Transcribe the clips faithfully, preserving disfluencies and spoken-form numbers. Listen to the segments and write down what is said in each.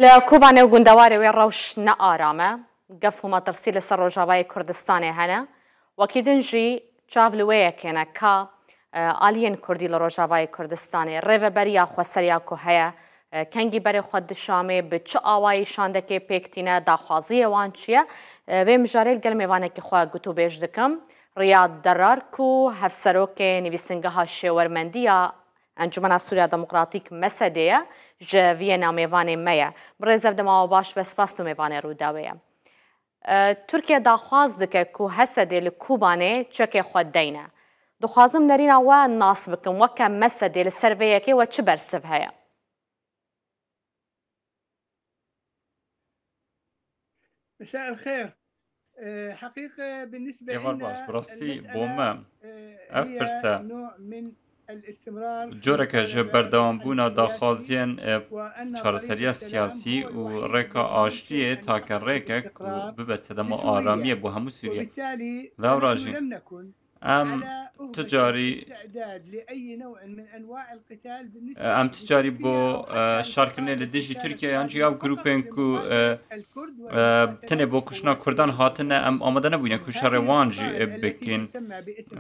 Li Kobanê û gundewarê wê rewş ne aram e. Gef û metirsî li ser Rojavayê Kurdistanê hene. Wekî din jî çav li wê yekê ne ka, e, aliyên Kurdî li Rojavayê Kurdistanê, rêveberiya xweseriya ku heye, e, kengî berê xwe di Şamê bi çi awayî şandekê pêk tîne, daxwaziyê wan çi ye? E, vê mijarê li gel mêvanekî xwe gotûbêj dikim. Riyad Derar ku hevserokê nivîsingeha şêwermendî ya Encûmena Sûriya Demokratîk, mesedê, ye, ji viyê namêvanê me ye. Birêz, ev dema we baş be, spas tu mêvanê Rûdawê ye. E, Tirkiye daxwaz dike ku Hesedê li Kobanê çekê xwe deyne. Dixwazim nerîna we nas bikim, weke mesedê li ser vê yekê we çi bersiv heye? مساء الخير. Êvar baş, bi rastî bo me ev pirse coreke ji berdewambûna daxwaziyên, e, çareseriya siyasî û rêka aştiyê take rêke ku bibe sedema aramiyê bo hemû Sûriyê. Lewra jî em tu carî, e, em tu carî bo, e, şerkirinê li dijî Tirkiye yan jî ev grûpên ku, e, e, tenê bo kuştina Kurdan hatine, em amade nebûne ku şerê wan jî, e, bikin.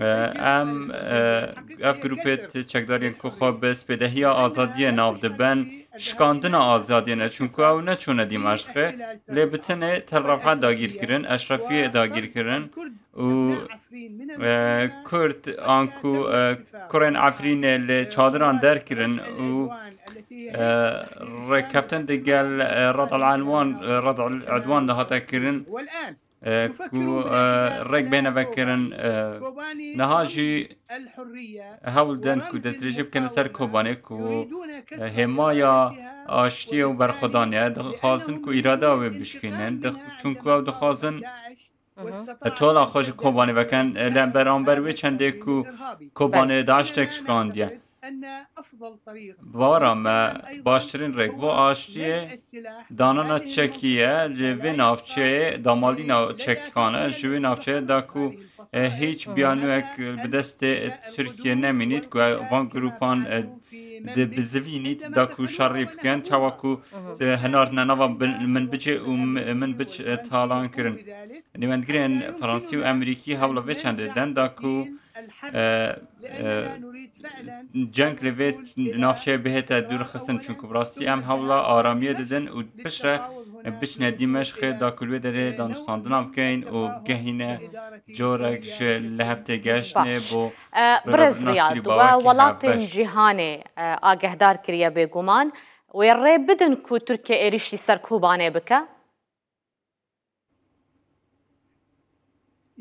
E, em, e, ev grûpê t-, çekdariyên ku xwe bi spêdehiya azadiyê nav dibin, şikandina azadiyê ne, çunku ew neçûne Dîmeşqê, lê bi tenê Tel Rewha dagîr kirin, Eşrefiyê dagîr kirin û, e, Kurd anku, e, kurên Efrînê li çadiran derkirin û, e, rêkeftin digel, e, Red al Edwan, e, Red al Edwan de hate kirin, e, ku, e, rêk bêne vekirin, e, niha jî hewl den ku destdirêjî bikin li ser Kobanê ku, e, hêmaya aştiyê û berxwedanê ye, dixwazin ku îrada wê bişkînin, dix-, çunku ew dixwazin tola xwe ji Kobanê vekin, e, li beramber wê çendê ku Kobanê DAIŞ teşikandiye. Bi wara me, baştirîn rêk bo aştiyê danana çekî ye, li vê navçeyê damalîna çekan e, ji wê navçeyê da ku, e, hîç biyanûyek bi destê Tirkiye nemînît ku van grûpan, e, di bizivînît da ku şerî bikin, çawa ku, e, hinartine nava bin-, min bicê û mi-, min bic, e, talan kirin. Nêwendgirên Fransî û Emerîkî hewla vê çendê den da ku, e, e, ceng li vê navçeyê bihête dûrxistin, çunku bi rastî em hewla aramiyê didin û piştre biçine Dîmeşqê da ku li wê derê danûstandina bikeyin û bigehîne corek ji li heftê geştnê bo. E, Birêz Riyad, we welatên cîhanê, e, agehdar kiriye bêguman. Wê rê bidin ku Tirkiye êrîş li ser Kobanê bike?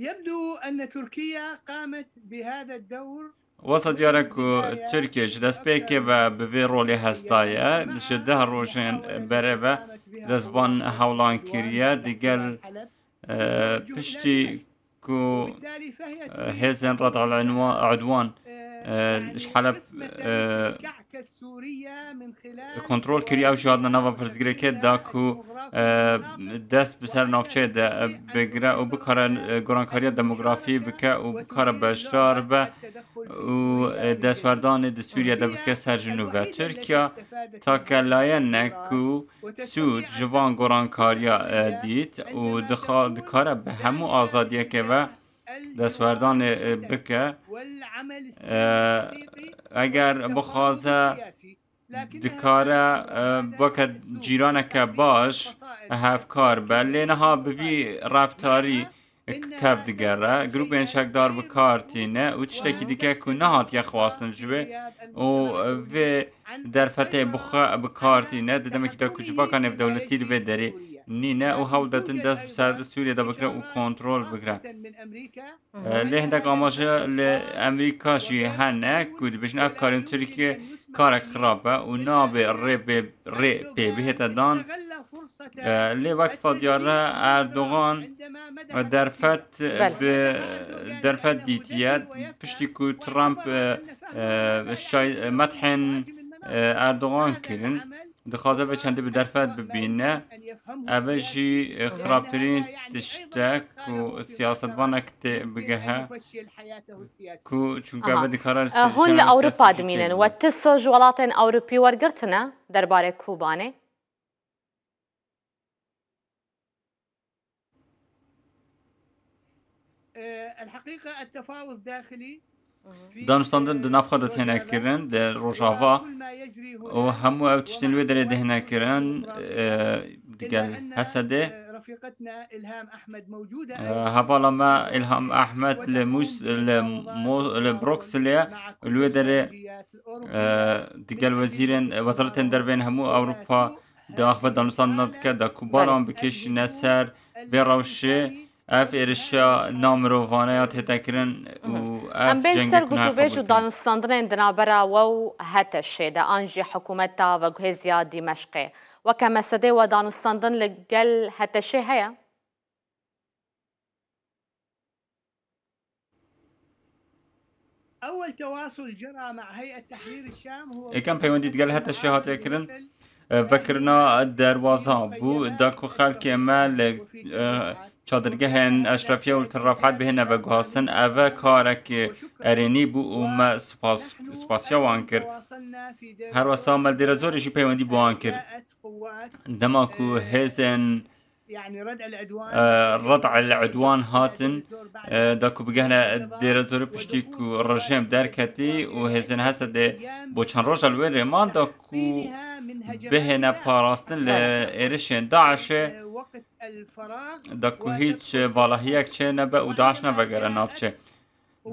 يبدو أن تركيا قامت بهذا الدور. Wasa diyar e ku Tirkiye ji destpêkê ve bi vê rolê hestaye. Ji deh rojên berê ve dest van hewlan kiriye. Digel, e, piştî ku, e, hêzên Red al Edwan, e, ji Heleb, e, kontrol kiriye, ew jî hatine nava pirsgirêkê da ku, e, dest bi ser navçeyê de, e, bigire û bikare, e, gorankariya demografî bike û bikare beşdar be û, e, destwerdanê di Sûriye de bike ser ji nû ve. Tirkiye take laye ne ku sûd ji van gorankariya, e, dît û dixa-, dikare bi hemû azadiyeke ve destwerdanê, e, bike. E, eger bixwaze, dikare, e, weke cîraneke baş hevkar be. Lê niha bi vî reftarî tev digere. Grûpên çekdar bi kar tîne û tiştekî dike ku nehatiye xwestin ji wê û vê derfetê bi xwe bi kar tîne. Di demekî de ku civaka nêvdewletî li vê derê nîne û hewl didin dest bi ser Sûriyê de bigire û kontrol bigire. E, lê hindek amaje li Emerîka jî hene ku dibêjin ev karên Tirkiye karek xirab e û nabe rê bê, rê pê bihête dan. E, lê wek sa diyar e Erdogan derfet Belê. bi derfet dîtiye. Piştî ku Trump, e, e, şay-, methên, e, Erdogan kirin. Dixwaze vê çendê bi derfet bibîne. Ev e jî, e, xirabtirîn tişt e ku siyasetvanek tê bigehe, ku çunka Aha. ev e dikare E, hûn li Ewropa dimînin. We ti sor ji welatên Ewropî wergirtine derbarê Kobanê? الحقيقة التفاوض داخلي في، Danûstandin di nav xwe de têne kirin, di Rojava û hemû ew tiştên wê derê dihêne kirin, e, digel Hesedê. E, hevala me Îlham Ehmed li Mûs-, li Mo-, li Brukselê ye, li wê derê, e, digel wezîrên, wezaretên dervên hemû Ewropa di axve danûstandina dike de ku bal wan bikêşîne ser vê rewşê. Ev êrişa namirovane ya tête kirin û ev Em bên cengê ser ku niha gotûbêj û qebûl kirin. Danûstandinên di navbera we û HTŞ'ê de an jî hikûmeta veguhêziya Dîmeşqê. Weke Mesedê we danûstandin li gel HTŞ'ê heye? أول تواصل جرى مع هيئة تحرير الشام هو Yekem peywendî digel HTŞ'ê hatiye kirin, e, vekirina derwaza bû, da ku xelkê me li, e, çadirgehên Eşrefiye û li Tel Refhat bihêne veguhastin. Ev karek erênî bû û me spas-, spasiya wan kir. Her wesa me li Dêrezorê jî peywendî bi wan kir. Dema ku hêzên e, Red'el Udwan hatin, e, da ku bigehne Dêrezorê piştî ku rejîm derketî û hêzên Hesedê bo çend roja li wê rê man da ku bihêne parastin li êrişên DAIŞ'ê, da ku hîç valahiyek çê nebe û DAIŞ nevegere navçê.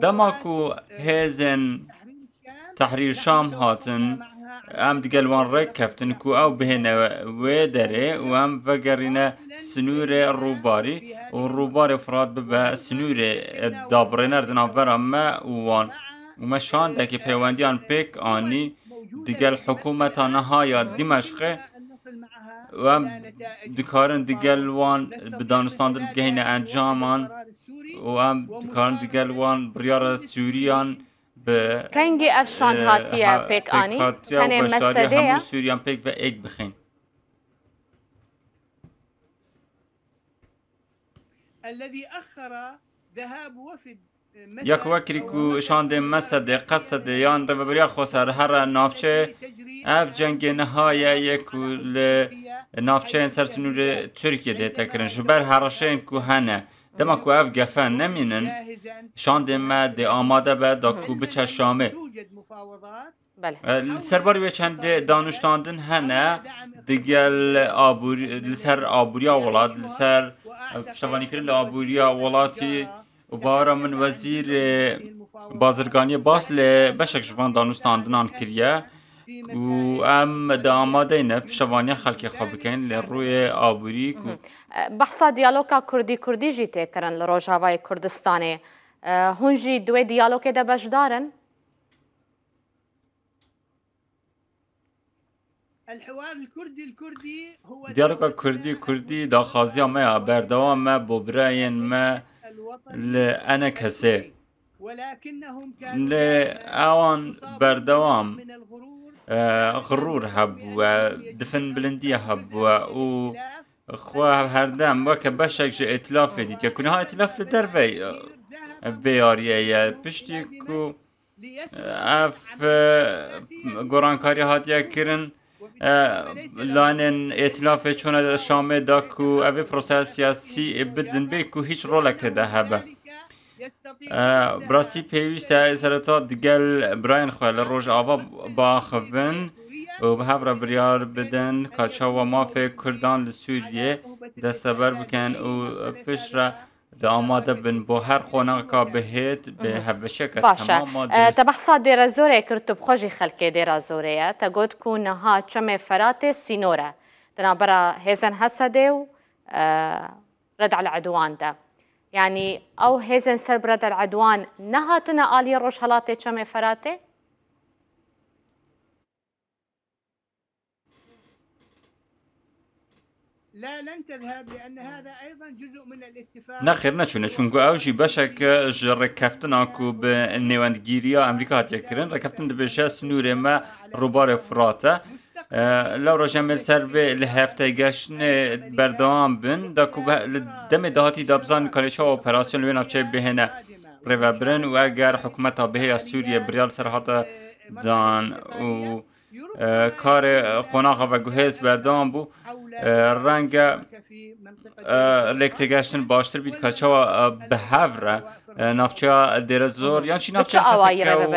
Dema ku hêzên Tehrîr Şam hatin, em digel wan rêk keftin ku ew bihêne wê derê û em vegerîne sinûrê rûbarî û rûbarê Firat bibe sinûrê dabirêner di navbera me û wan. Û me şandekî peywendiyan pêk anî digel hikûmeta niha ya Dîmeşqê û em dikarin digel wan bi danûstandin bigehîne encaman û em dikarin digel wan biryara Sûriyan bi, Kengî ev şand e, hatiye ha-, pêk pêk anî? Hatiye û Tenê beşdariya Mesedê hemû ye? Sûriyan pêk ve êk bixin. الذي أخر ذهاب وفد Ya ku we kirî ku şandê Mesedê, Qesedê yan Rêveberiya Xweser here navçeyê, ev cengê niha ye yê ku li navçeyên ser sinûrê Tirkiyê dihête kirin. Ji ber herişên ku hene, dema ku ev gefe nemînin, şandê me dê amade be da ku biçe Şamê. Belê. E, li ser barî wê çendê danûstandin hene, digel abûrî-, li ser abûriya welat, li ser, e, piştevanîkirin li abûriya welatî û bawera min wezîrê bazirganiyê bas li beşek ji van danûstandinan kiriye û em di amadeyne piştevaniya xelkê xwe bikin li rûyê abûrî ku Mhm. E, behsa diyaloga Kurdî-Kurdî jî tê kirin li Rojavayê Kurdistanê. E, hûn jî di wê diyalogê de beşdar in? Diyaloga Kurdî-Kurdî daxwaziya me ya berdewam e bo birayên me li E N K'ê. Lê ewan berdewam, e, xirûr hebûye, difin bilindiye hebûye û xwe herdem weke beşek ji îtilafê dîtiye. Ku niha îtilaf li derve, e, vê yariyê ye. Piştî ku Ev, e, gorankariya hatiye kirin, e, lanên Êtilafê çûne Şamê da ku ev ê prosesa siyasî bidzin bê ku hîç rolek tê de hebe. E, bi rastî pêwîst e sereta digel birayên xwe li Rojava biaxivin û bi hev re biryar bidin ka çawa mafê Kurdan li Sûriyê desteber bikin û piştre Di amade bin bo her qonaka bihêt bi hevbeşeke Baş e. temam a E, dirust. Te behsa Dêrezorê kir, tu bi xwe jî xelkê Dêrezorê ye. Te got ku niha Çemê Feratê sînor e. Di navbera hêzên Hesedê û, e, Red El Edwan de. Yanî ew hêzên ser bi Red El Edwan nehatine aliyê rojhelatê Çemê Feratê? لا، لن تذهب، لأن هذا أيضًا جزء من الاتفاق. Nexêr, neçûne, çunku ew jî beşek ji rêkeftina ku bi nêwendgîriya Amerîka hatiye kirin. Rêkeftin dibêje, sinûrê me rûbarê Firat e. E, lewra jî em ê li ser vê li heftê geştinê berdewam bin, da ku bi, li demê dahatî da bizanin karê çawa operasyon li wê navçeyê bihêne rêvebirin û eger hikûmeta bihê ya Sûriyê biryar li ser hate dan û, e, karê qonaxa veguhêz berdewam bû, e, renge e, lêk têgehiştin baştir bît ka çawa, e, bi hev re, e, navçeya Dêrezor, yan jî navçeya Xesekê û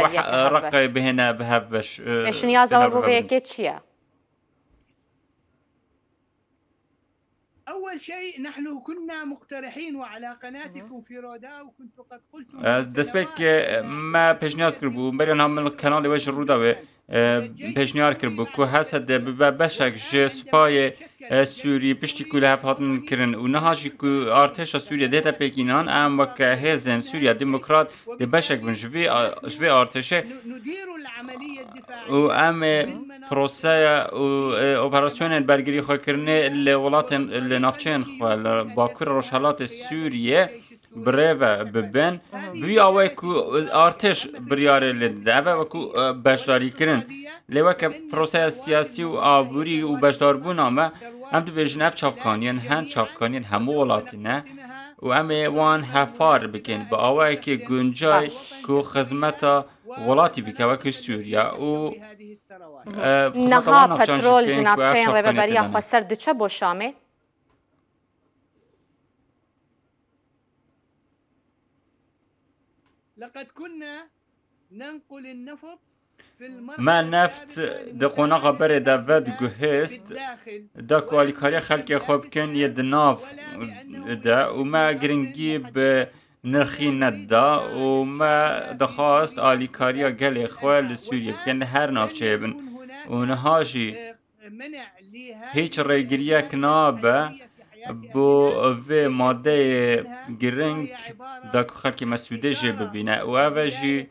Reqê bihêne bi hev beş, e, pêşniyaza we bo vê yekê çi ye? Ez destpêk, e, me pêşniyaz kiribû, beriya niha min li kanalê we ji Rûdawê, e, pêşniyar kiribû ku H S D bibe beşek ji supayê, e, Sûrî, piştî ku li hev hatin kirin û niha jî ku artêşa Sûriye dihête pêkînan, em weke hêzên Sûriya Demokrat dê beşek bin ji vê a-, ji vê artêşê û em ê proseya û, e, operasyonên bergirî xwe kirinê li welatên, li navçeyên xwe, li Bakur Rojhelatê Sûriye bi rê ve bibin. Bi wî awayî ku artêş biryarê lê dide, ev e wekû, e, beşdarîkirin. Lê weke proseya siyasî û aborî û beşdarbûna me, em dibêjin ev çavkaniyên hin çavkaniyên hemû welatî ne û em ê wan hevpar bikin bi awayekî guncay ku xizmeta welatî bike wekî Sûriya û, e, xizmeta wan navçeyan jî bikin ku ev çavkaniyê têde ne. Xweser diçe bo Şamê? Me neft di qonaxa berê de vediguhêst, da ku alîkariya xelkê xwe bikin yê di nav de û me giringî bi nirxî nedida û me dixwast alîkariya gelê xwe li Sûriyê bikin, li her navçeyê bin. Û niha jî hîç rêgiriyek nabe bo vê madeyê giring da ku xelkê me sûdê jê bibîne û ev e jî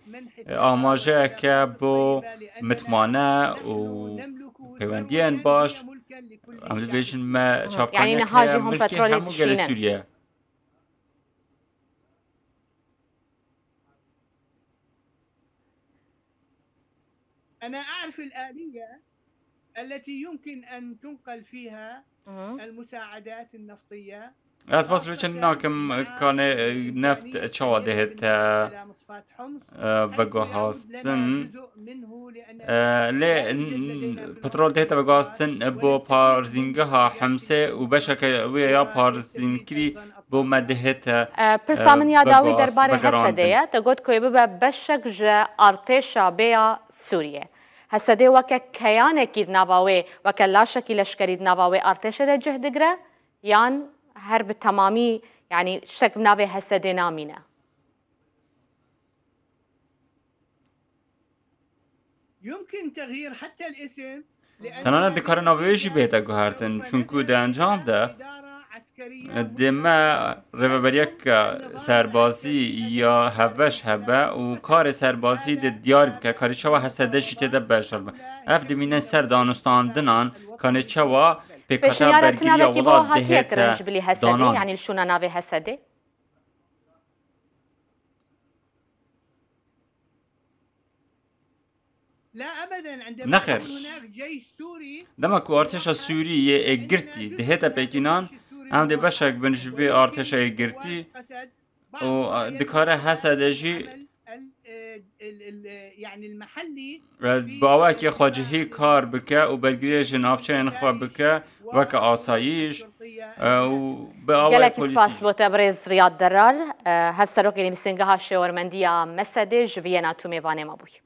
amajeyeke bo mitmane û peywendiyên baş. Em dibêjin me çavkaniyeke milkê hemû gelê Sûriye. Ez bas li çend nakim kanê, e, neft çawa dihête, e, veguhastin. E, lê n-, petrol dihête veguhastin bo parzîngeha Himsê û beşeke wê ya parzînkirî bo me dihête, e, pirsa min ya dawî derbarê H S D ye. Te got ku ê bibe beşek ji artêşa bê ya Sûriyê. H S D weke keyanekî di nava wê, weke laşekî leşkerî di nava wê artêşê de cih digire, yan her bi temamî, yanî tiştek bi navê H S D namîne? Tenane dikare navê wê jî bihête guhertin, çunku di encam de dê me rêveberiyeke serbazî ya hevbeş hebe û karê serbazî dê diyar bike, karê çawa H S D jî tê de beşdar be. Ev dimîne ser danûstandinan, kanê çawa pêkhata bergiriya welat dihête danan. Yanî li şûna navê H S D? Nexêr. Dema ku artêşa Sûrî yê êgirtî dihête pêkînan, em dê beşek bin ji vê artêşa êgirtî û, e, dikare H S D jî, e, bi awayekî xwecihî kar bike û bergiriyê ji navçeyên xwe bike, weke asayîş, e, û bi awayê polîsî. Gelekî spas bo te birêz Riyad Derar, e, hevserokê nivîsîngeha şêwermendiya Mesedê ji Viyena tu mêvanê me bûyî.